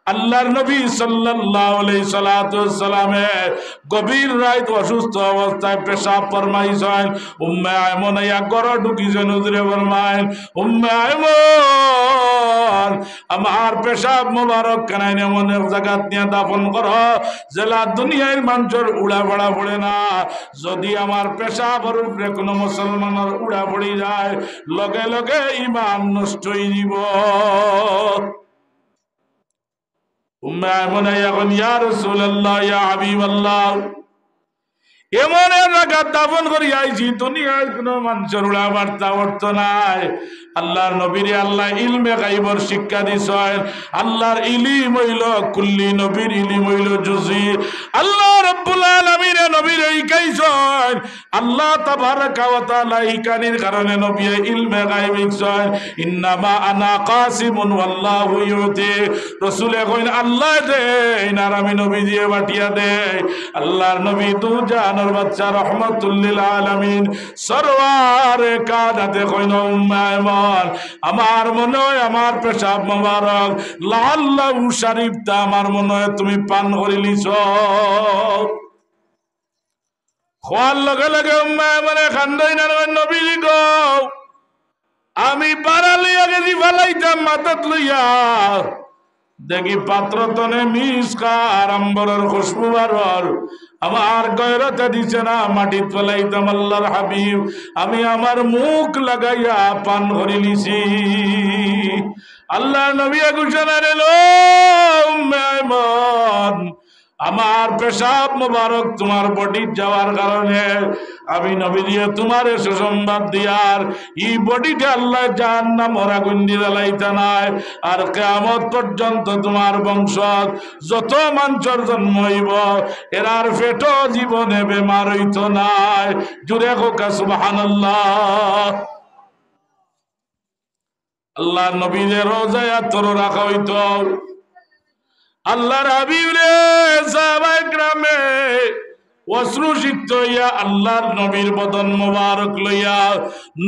আল্লাহর নবী সাল্লাল্লাহু আলাইহি সালাতু ওয়াসসালামে গভীর রাইত অসুস্থ অবস্থায় পেশাব ফরমাইছইন। উম্মে আয়মন আইয়া ঘরো ঢুকিছইন, হুজুরে ফরমাইন, "উম্মে আয়মন, আমার পেশাব মোবারক খানাইন এমন এক জাগাত নিয়া দাফন করো, যেলা দুনিয়ার মানষর উড়া ফাড়া পড়ে না। যদি আমার পেশাবর উপরে কোনো মুসলমানর উড়া পড়ি যায়, লগে লগে ইমান নষ্ট অইযিবো।" উম্মে আয়মন আইয়া কইন, "ইয়া রাসূলুল্লাহ, ইয়া হাবিবাল্লাহ, এমন এক জাগাত দাফন করি আইছি, দুনিয়ার কোনো মানষর উড়া বার্তা অর্থ নাই।" আল্লাহর নবীরে আল্লাহ ইলমে গাইবর শিক্ষা দিছইন। আল্লাহর ইলিম অইলো কুল্লি, নবীর ইলিম অইলো জুজি। আল্লাহ রাব্বুল আলামিনে নবীরে হিকাইছইন। আল্লাহ তাবারাকা ওয়া তাআলা হিকানির কারণে নবীয়ে ইলমে গাইব হিকছইন। "ইন্নামা আনা কাসিমুন ওয়াল্লাহু ইউতি।" রসুলে কইন, "আল্লায় দেইন আর আমি নবীজিয়ে বাটিয়া দেই।" আল্লাহর নবী দুজাহানর বাদশা রহমাতুল্লিল আলামিন সরওয়ারে কায়নাতে কইন, "উম্মে আয়মন, আমার মনে অয় আমার পেশাব মোবারক লাআল্লাহু শারিবতা আমার মনে অয় তুমি পান করিলিছো।" কওয়ার লগে লগে উম্মে আয়মনে কান্দইন আর কইন, "নবীজি গো, আমি বাড়া লইয়া গেছি ফালাইতাম মাথাত লইয়া, দেখি পাত্র তনে মিস্ক আর আম্বরর খুশবু বারর, আমার গয়রতে দিছে না, মাটিত ফালাইতাম আল্লাহর হাবিব, আমি আমার মুখ লাগাইয়া পান করিলিছি।" আল্লাহর নবীয়ে ঘোষণা দিলা, "উম্মে আয়মন, আমার পেশাব মোবারক তুমার বডিত যাওয়ার কারণে আমি নবীজিয়ে তুমারে সুসংবাদ দিয়ার, ই বডিতে আল্লায় জাহান্নামর আগুইন দি জ্বালাইতা নায়। আর কিয়ামত পর্যন্ত তুমার বংশত যত মানষর জন্ম অইবো, এরার পেটো জীবনে বেমার অইতো নায়।" জুরে কউক্কা সুবহানাল্লাহ। আল্লাহর নবীরে রওজায়ে আতর রাখা অইতো। আল্লাহর হাবিবরে সাহাবায়ে কেরামে অশ্রুসিক্ত অইয়া আল্লাহর নবীর বদন মোবারক লইয়া,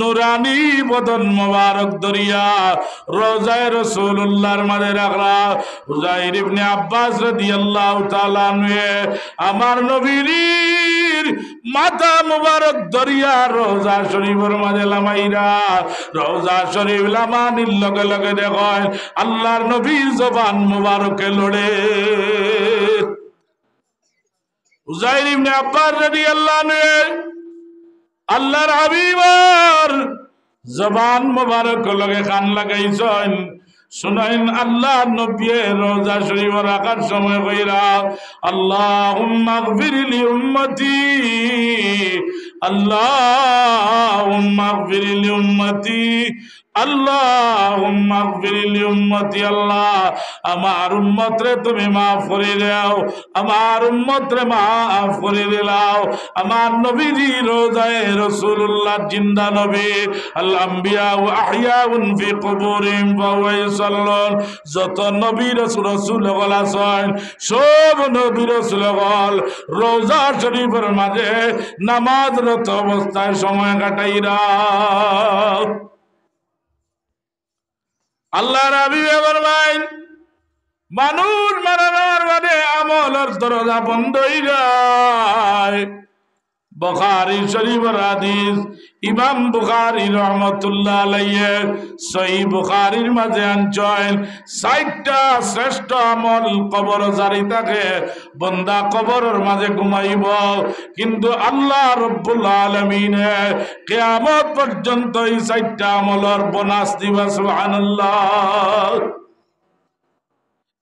নুরানি বদন মোবারক ধরিয়া রওজায়ে রাসূলুল্লাহর মাঝে রাখরা। উজাইর ইবনে আব্বাস রাদিয়াল্লাহু তাআলা আনহুয়ে আমার নবীর মাথা মুবারক ধরিয়া রওজা শরীফর মাঝে লামাইরা। রওজা শরীফ লামানির লগে লগে দেখইন আল্লাহর নবীর জবান মুবারকে লড়ে। উজাইর ইবনে আব্বাস রাদিয়াল্লাহু আনহু আল্লাহর হাবিবর জবান মোবারক লগে কান লাগাইছইন, শুনইন আল্লাহর নবীয়ে রওজা শরীফ রাখার সময় কইরা, "আল্লাহুম্মা ইগফির লি উম্মতি, আল্লাহুম্মা ইগফির লি উম্মতি, আল্লাহুম্মা ইগফির লি উম্মতি।" আল্লাহ, আমার উম্মতরে তুমি মাফ করি দেও। আমার উম্মতরে মাফ করি দিলাও। আমার নবীজি রওজায়ে রাসূলুল্লাহ, জিন্দা নবী, আল আম্বিয়া ওয়া আহইয়াউন ফি কুবুরিহিম ওয়া হুয়া ইউসাল্লুন। যত নবী রাসূল, রাসূল অকল আছইন, সব নবী রাসূল অকল রওজা শরীফর মাঝে নামাজরত অবস্থায় সময় কাটাইরা। আল্লাহর হাবিবে ফরমাইন, মানুষ মারা যাওয়ার বাদে আমলর দরজা বন্ধ অই যায়। বুখারী শরীফর হাদিস। ইমাম বুখারী রহমতুল্লাহ আলাইহি সহিহ বুখারীর মাঝে আনছইন, চাইরটা শ্রেষ্ঠ আমল কবর জারি থাকে। বন্দা কবরর মাঝে ঘুমাইবো, কিন্তু আল্লাহ রব্বুল আলামিনে কিয়ামত পর্যন্ত ই চাইরটা আমলর বোনাস দিবা। সুবহানাল্লাহ।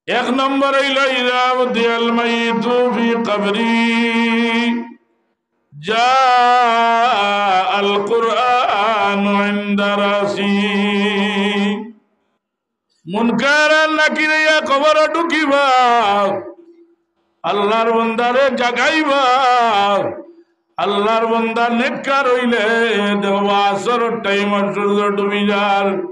এক নম্বর অইলো, ইযা উদিয়াল মাইয়িতু ফি কবরি জাআল কুরআনু ইনদা রাসি। মুনকার আর নাকির আইয়া কবরো ঢুকিবা, আল্লাহর বন্দারে জাগাইবা। আল্লাহর বন্দা নেককার অইলে দেখবা, আসরর টাইমর সূর্য ডুবি যার,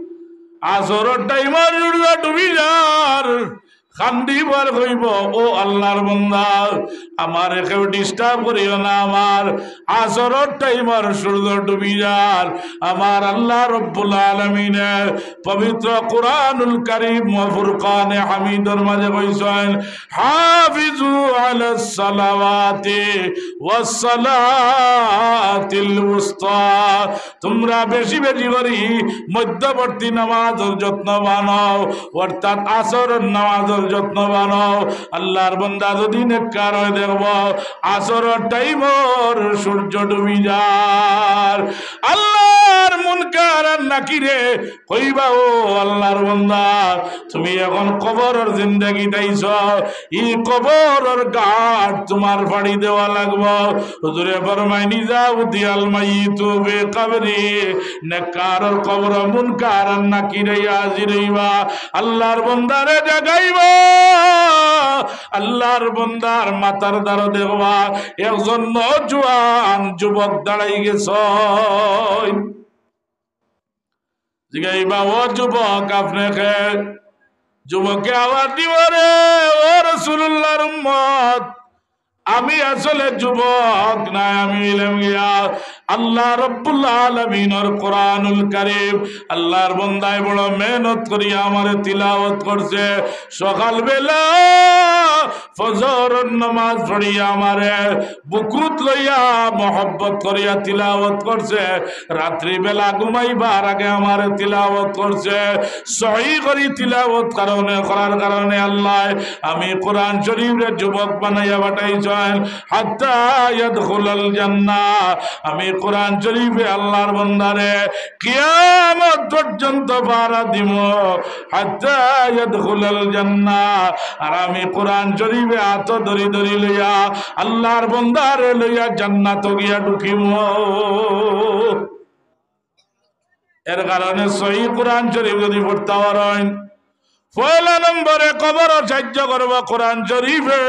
আসরর টাইমর সূর্য ডুবি যার। কান্দিবার কইবো, "ও আল্লাহর বন্দা, আমারে কেউ disturb করিও না, আমার আসরর টাইমর সূর্য ডুবি যার।" আমার আল্লাহ রব্বুল আলামিনে পবিত্র কোরআনুল কারীম ও ফুরকানে হামিদর মাঝে কইছইন, "হাফিজু আলাস সালাওয়াতি ওয়াস সালাতিল উস্তা।" তোমরা বেশি বেশি করি মধ্যবর্তী নামাজর যত্নবান অও, অর্থাৎ আসরর নামাজর যত্নবান অও। আল্লাহর বন্দা যদি নেককার অয়, দেখবো আসরর টাইমর সূর্য ডুবি যার। আল্লাহর মুনকার আর নাকিরে কইবা, "ও আল্লাহর বন্দা, তুমি এখন কবরর জিন্দেগিত আইছো, ই কবরর ঘাট তুমার ফাড়ি দেওয়া লাগবো।" হুজুরে ফরমাইন, "ইযা উদিয়াল মাইয়িতু ফি কবরি", নেককারর কবরো মুনকার আর নাকির আইয়া হাজির অইবা, আল্লাহর বন্দারে জাগাইবা, আল্লাহর বন্দার মাথার দ্বারো দেখবা একজন নওজোয়ান যুবক দাঁড়াই গেছইন। জিগাইবা, "ও যুবক, আপনে কে?" যুবকে আওয়াজ দিবো, "রে, ও রাসূলুল্লাহর উম্মত, আমি আসলে যুবক নায়, আমি অইলাম গিয়া আল্লাহ রাব্বুল আলামিনর কোরআনুল কারীম।" আল্লাহর বন্দায় বড় মেহনত করিয়া আমারে তিলাওয়াত করছে। সকালবেলা ফজরর নামাজ পড়িয়া আমারে বুকুত লইয়া মহব্বত করিয়া তিলাওয়াত করছে। রাত্রিবেলা ঘুমাইবার আগে আমারে তিলাওয়াত করছে। সহি করি তিলাওয়াত কারণে, করার কারণে আল্লায় আমি কোরআন শরীফরে যুবক বানাইয়া পাঠাইছইন। হাত্তা ইয়াদখুলাল জান্নাহ, আমি কোরআন শরীফে আল্লাহর বন্দারে কিয়ামত পর্যন্ত পাহারা দিমু। হাত্তা ইয়াদখুলাল জান্নাহ, আর আমি কোরআন শরীফে আতো ধরি ধরি লইয়া আল্লাহর বন্দারে লইয়া জান্নাতো গিয়া ঢুকিমু। এর কারণে সহি কোরআন শরীফ যদি পড়তা পারইন, পয়লা নম্বরে কবরো সাহায্য করবো কোরআন শরীফে।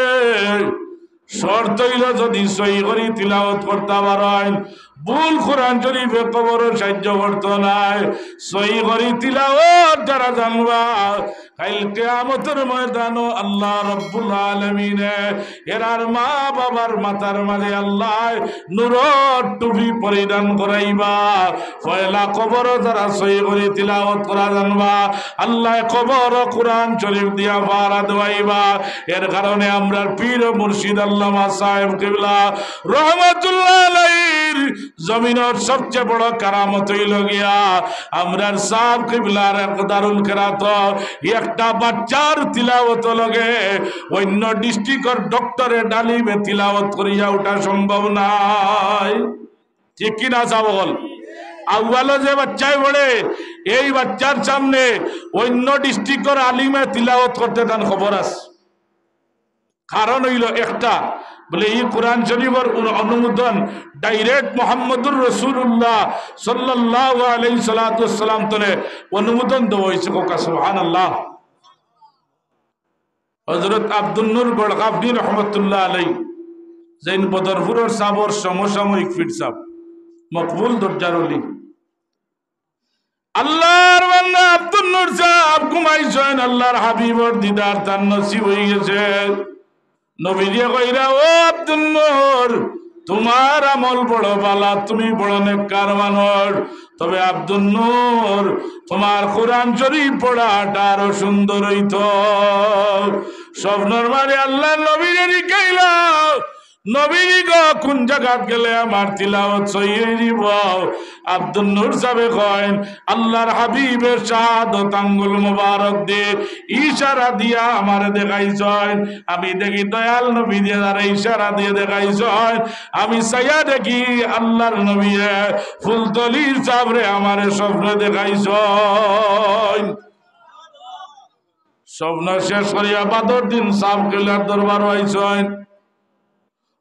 শর্ত অইলো যদি সহি করি তিলাওয়াত করতা পারইন, ভুল কোরআন শরীফে কবরো সাহায্য করতো নায়। সহি করি তিলাওয়াত যারা জানবা, কাইল কিয়ামতর ময়দানো আল্লাহ রাব্বুল আলামিনে এরার মা বাবার মাথার মাঝে আল্লায় নূরর টুপি পরিধান করাইবা। পয়লা কবরো যারা সহি করি তিলাওয়াত করা জানবা, আল্লায় কবরো কোরআন শরীফ দিয়া পাহারা দেওয়াইবা। এর কারণে আমরার পীর ও মুর্শিদ আল্লামা সাহেব কিবলা রহমাতুল্লাহ আলাইহির জমিনর সবচেয়ে বড় কারামত অইলো গিয়া, আমরার সাব কিবলার এক দারুল কেরাত, একটা বাচ্চার তিলাওয়াত লগে অন্য ডিস্ট্রিক্টর ডক্টরেট আলিমে তিলাওয়াত করিয়া উঠা সম্ভব নায়। ঠিক কি না, সাব অকল? আউয়ালো যে বাচ্চায় পড়ে, এই বাচ্চার সামনে অন্য ডিস্ট্রিক্টর আলিমে তিলাওয়াত করতে তান খবর আছে। কারণ অইলো একটা, বলে, ই কোরআন শরীফর অনু-, অনুমোদন direct মোহাম্মদুর রাসূলুল্লাহ সাল্লাল্লাহু আলাইহি সালাতু ওয়াসসালাম তনে অনুমোদন দেওয়া অইছে। কউক্কা সুবহানাল্লাহ। হযরত আব্দুন নূর গড়কাফনি রহমতুল্লাহ আলাইহি, যেইন বদরপুরর সাবর সমসাময়িক পীর সাব, মকবুল দরজার অলি। আল্লাহর বান্দা আব্দুন নূর সাব ঘুমাইছইন, আল্লাহর হাবিবর দিদার তান নসিব অইগেছে। নবীজিয়ে কইরা, "ও আব্দুন নূর, তুমার আমল বড় ভালা, তুমি বড় নেককার মানুষ। তবে আব্দুন নূর, তুমার কোরআন শরীফ পড়াটা আরো সুন্দর অইতো।" স্বপ্নর মাঝে আল্লাহর নবীরে জিকাইলা, নবীজি গো, কুন জাগাত গেলে আমার তিলাওয়াত সহি অইযিবো? আব্দুন নূর সাবে কইন, আল্লার হাবিবে শাহাদত আঙ্গুল মুবারক দি ইশারা দিয়া আমারে দেখাইছইন। আমি দেখি দয়াল নবীজি তারে ইশারা দিয়া দেখাইছইন। আমি চাইয়া দেখি আল্লার নবীয়ে ফুলতলির সাবরে আমারে স্বপ্নে দেখাইছইন। স্বপ্ন শেষ করিয়া বাদর দিন সাব কিবলার দরবারো আইছইন।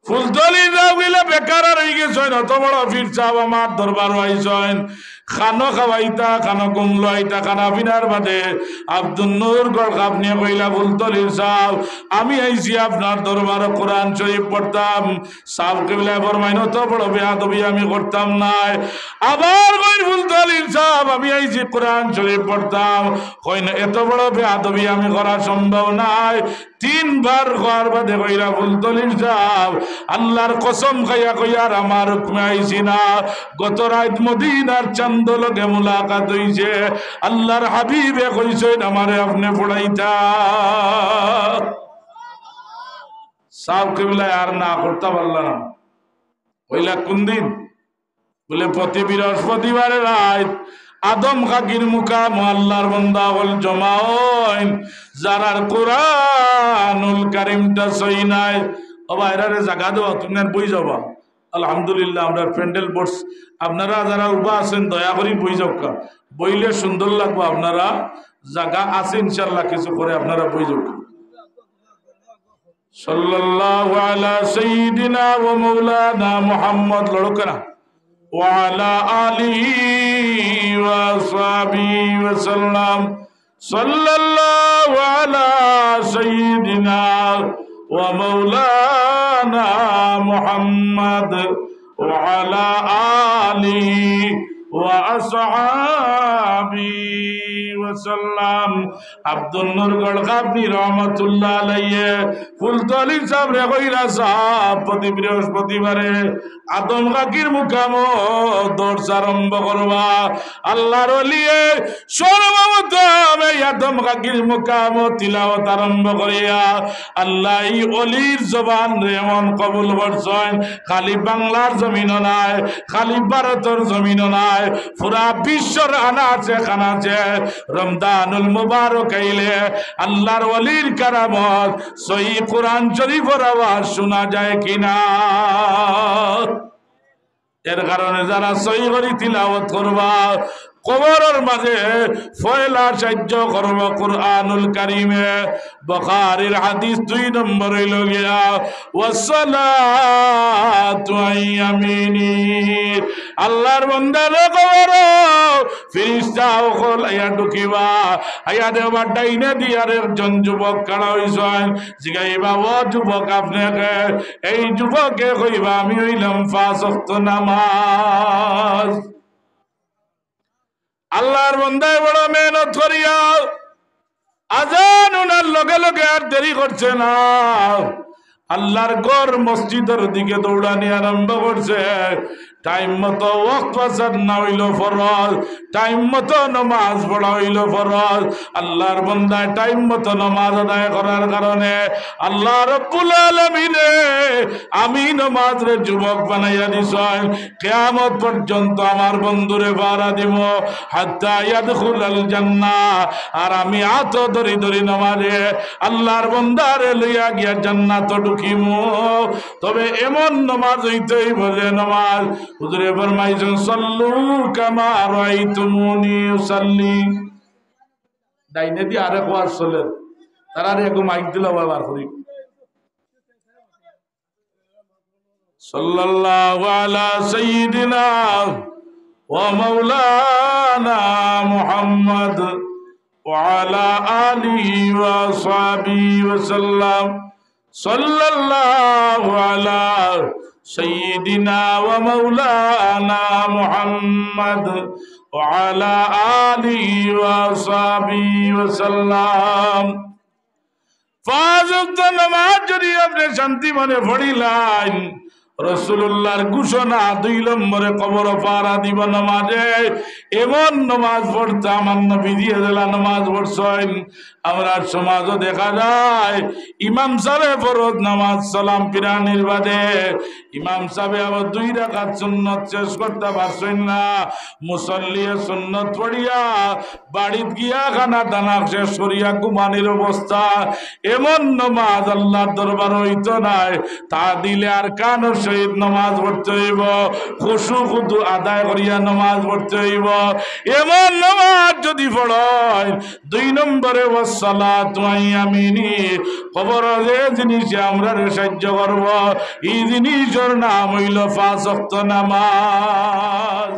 ফুলতলির সাব কিবলা বেকার আর অইগেছইন, অত বড় পীর সাব আমার দরবারো আইছইন। খানো খাওয়াইতা, খানো ঘুম লওয়াইতা, খানা পিনার বাদে আব্দুন নূর গড় খাপ নিয়া কইলা, ফুলতলির সাব, আমি আইছি আপনার দরবারো কোরআন শরীফ পড়তাম। সাব কিবলায় ফরমাইন, অত বড় বেয়াদবি আমি করতাম নায়। আবার কইন, ফুলতলির সাব, আমি আইছি কোরআন শরীফ পড়তাম। কইন, এত বড় বেয়াদবি আমি করা সম্ভব নায়। তিনবার কওয়ার বাদে কইলা, ফুলতলির সাব, আল্লার কসম খাইয়া কইয়ার আমার হুকুমে আইছি না। গত রাইত মদিনার চান্দর লগে মুলাকাত অইছে। আল্লার হাবিবে কইছইন আমারে আপনে পড়াইতা। সাব কিবলায় আর না করতা পারলা না। কইলা, কুন দিন? বলে, প্রতি বৃহস্পতিবারে রাইত আদম কাকির মুকামো আল্লার বন্দা অকল জমা অইন, যারার কোরআনুল কারীমটা সহি নাই। ও বা, এরারে জাগা দেও, তুমি আর বই যাও বা। আলহামদুলিল্লাহ, আমরার প্যান্ডেল ভরছে। আপনারা যারা উবা আছইন, দয়া করি বই যাউক্কা, বইলে সুন্দর লাগবো। আপনারা জাগা আছে ইনশাআল্লাহ, কিছু পরে আপনারা বই যাউক্কা। সাল্লাল্লাহু আলা সাইয়্যিদিনা ওয়া মাওলানা মুহাম্মদ, লড়ো কেনা, ওয়া আলা আলিহি ওয়া সাহবিহি ওয়া সাল্লাম। সাল্লাল্লাহু আলা সাইয়্যিদিনা ওয়া মাওলানা মুহাম্মদ ওয়া আলা আলিহি ওয়া আসহাবিহি ওয়া সাল্লাম। আব্দুন নূর গড়খাপনি রহমতুল্লাহ আলাইহি ফুলতলি সাবরে কইলা, সাব, প্রতি বৃহস্পতিবারে আদম কাকির মুকামো দর্স আরম্ভ করবা। আল্লার ওলিয়ে সর্বপ্রথম এই আদম কাকির মুকামো তিলাওয়াত আরম্ভ করিয়া আল্লায় ই ওলির জবানরে এমন কবুল করছইন, খালি বাংলার জমিনো নায়, খালি ভারতর জমিনো নায়, পুরা বিশ্বর আনাচে কানাচে রমজানুল মুবারক আইলে আল্লার ওলির কারামত, সহি কোরআন শরীফর আওয়াজ শুনা যায় কিনা? এর কারণে যারা সহি করি তিলাওয়াত করবা, কবরর মাঝে পয়লা সাহায্য করবো কোরআনুল কারীমে। বুখারীর হাদিস দুই নম্বর অইলো গিয়া, "ওয়াসসালাতু আন ইয়ামিনি।" আল্লার বন্দারে কবরো ফিরিস্তা অকল আইয়া ঢুকিবা, আইয়া দেখবা ডাইনে দি আরেকজন যুবক খাড়া অইছইন। জিগাইবা, "ও যুবক, আপনে কে?" এই যুবকে কইবা, "আমি অইলাম পাঁচ ওয়াক্ত নামাজ।" আল্লার বন্দায় বড় মেহনত করিয়া আজান হুনার লগে লগে আর দেরি করছে না। আল্লার ঘর মসজিদর দিকে দৌড়ানি আরম্ভ করছে। টাইম মতো ওয়াক্ত আজান না অইলো ফরজ, টাইম মতো নমাজ পড়া অইলো ফরজ। আল্লার বন্দায় টাইম মতো নমাজ আদায় করার কারণে আল্লাহ রব্বুল আলামিনে আমি নমাজরে যুবক বানাইয়া দিছইন। কিয়ামত পর্যন্ত আমার বন্ধুরে পাহারা দিমু, হাত্তা ইয়াদখুলাল জান্নাহ। আর আমি আতো ধরি ধরি নমাজে আল্লার বন্দারে লইয়া গিয়া জান্নাতো ঢুকিমু। তবে এমন নমাজ অইতে অইবো যে নমাজ হুজুরে ফরমাইছইন, "সাল্লু কামা রাআইতুমুনি উসাল্লি।" ডাইনে দি আরেক ওয়াজ চলের, তারারে একটু মাইক দিলা বার করি। সাল্লাল্লাহু আলা সাইয়্যিদিনা ওয়া মাওলানা মুহাম্মদ ওয়া আলা আলিহি ওয়া সাহবিহি ওয়া সাল্লাম। সাল্লাল্লাহু আলা সাইয়্যিদিনা ওয়া মাওলানা মুহাম্মদ ওয়া আলা আলিহি ওয়া সাহবিহি ওয়া সাল্লাম। পাঁচ ওয়াক্ত নামাজ যদি আপনে শান্তি মনে পড়িলাইন, রাসূলুল্লাহর ঘোষণা, দুই নম্বরে কবর পাহারা দিবা নমাজে। এমন নমাজ পড়তা, আমার নবীজি যেলা নমাজ পড়ছইন। আমরার সমাজো দেখা যায়, ইমাম সাবে ফরজ নমাজ সালাম ফিরানির বাদে ইমাম সাবে আবার দুই রাকাত সুন্নত শেষ করতা পারছইন না। মুসল্লিয়ে সুন্নত পড়িয়া বাড়িত গিয়া খানা দানা শেষ করিয়া ঘুমানির অবস্থা। এমন নমাজ আল্লাহর দরবারো অইতো নায়। তাদিলে আরকানর সহিত নমাজ পড়তে অইবো, খুশু খুদু আদায় করিয়া নমাজ পড়তে অইবো। এমন নমাজ যুদি পড়ইন, দুই নম্বরে ওয়াসসালাতু আন ইয়ামিনি, কবরো যে জিনিসে আমরারে সাহায্য করবো, ই জিনিসর নাম অইলো পাঁচ ওয়াক্ত নমাজ।